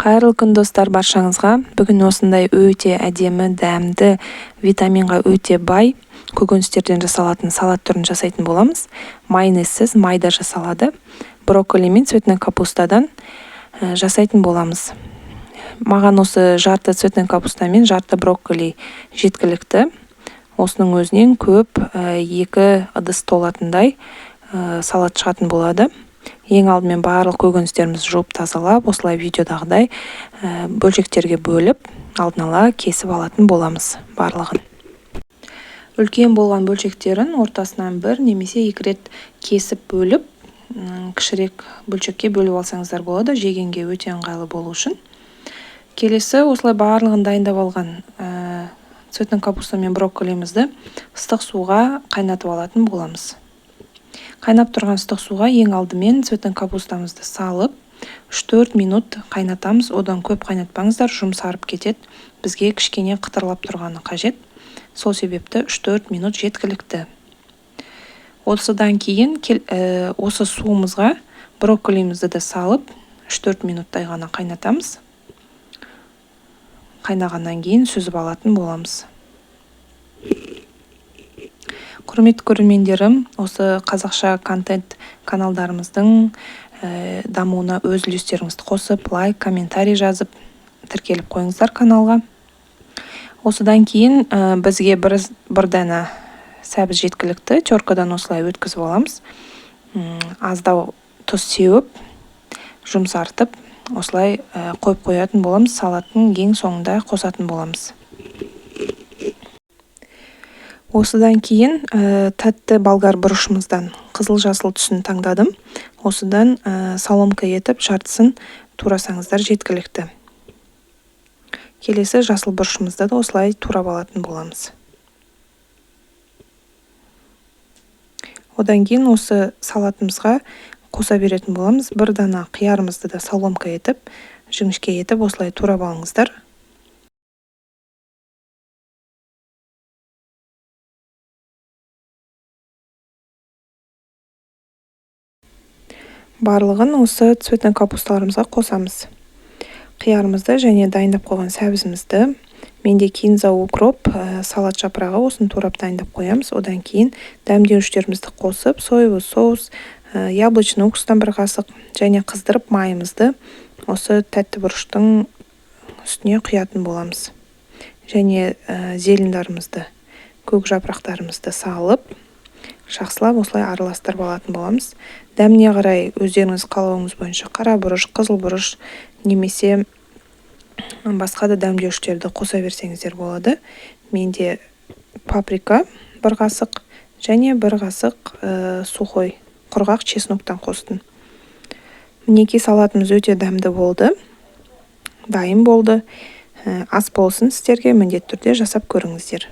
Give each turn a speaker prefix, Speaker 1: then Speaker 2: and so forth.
Speaker 1: Қайырлы күн, достар, баршаңызға! Бүгін осындай өте әдемі, дәмді, витаминға өте бай көкөністерден жасалатын салат түрін жасайтын боламыз. Майонезсіз, майда жасалады. Брокколи мен цветной капустадан жасайтын боламыз. Маған осы жарты цветной капуста мен жарты брокколи жеткілікті. Осының өзінен көп, 2 ыдыс толатындай салат шығатын болады. Ең алдымен барлық көкөністерімізді жуып тазалап, осылай видеодағыдай бөлшектерге бөліп, алдын ала кесіп алатын боламыз барлығын. Үлкен болған бөлшектерін ортасынан бір немесе 2 рет кесіп бөліп, кішірек бөлшекке бөліп алсаңыздар болады, жегенге өте ыңғайлы болу үшін. Келесі осылай барлығын дайындап алған цветной капуста мен брокколимізді ыстық суға қайнатып алатын боламыз. Қайнап тұрған ыстық суға ең алдымен цветной капустамызды салып, 3-4 минут қайнатамыз. Одан көп қайнатпаңыздар, жұмсарып кетеді. Бізге кішкене қытырлап тұрғаны қажет. Сол себепті 3-4 минут жеткілікті. Осыдан кейін осы суымызға брокколимізді де салып, 3-4 минуттай ғана қайнатамыз. Қайнағаннан кейін сүзіп алатын боламыз. Құрметті көрермендерім, осы қазақша контент каналдарымыздың дамуына өз үлестеріңізді қосып, лайк, комментарий жазып, тіркеліп қойыңыздар каналға. Осыдан кейін бізге бір дана сәбіз жеткілікті, теркадан осылай өткізіп аламыз. Аздау тұз сеуіп, жұмсартып, осылай қойып қоятын боламыз, салаттың ең соңында қосатын боламыз. Осыдан кейін тәтті болгар бұрышымыздан қызыл жасыл түсін таңдадым. Осыдан соломка етіп жартысын турасаңыздар жеткілікті. Келесі жасыл бұрышымызды да осылай турап алатын боламыз. Одан кейін осы салатымызға қоса беретін боламыз. Бір дана қиярымызды да соломка етіп, жіңішке етіп осылай турап алыңыздар. Барлығын осы цветной капусталарымызға қосамыз. Қиярымызды және дайындап қойған сәбізімізді, менде кинза, укроп, салат жапырағы, осыны турап дайындап қоямыз. Одан кейін дәмдеуіштерімізді қосып, соевый соус, яблочный уксустан бір қасық және қыздырып майымызды осы тәтті бұрыштың үстіне құятын боламыз. Және зелендарымызды, көк жапырақтарымызды салып, жақсылап осылай араластырып алатын боламыз. Дәміне қарай өздеріңіз қалауыңыз бойынша қара бұрыш, қызыл бұрыш немесе басқа да дәмдеуіштерді қоса берсеңіздер болады. Менде паприка бір қасық және бір қасық сухой құрғақ чесноктан қостым. Мінекей, салатымыз өте дәмді болды, дайын болды. Ас болсын сіздерге, міндетті түрде жасап көріңіздер.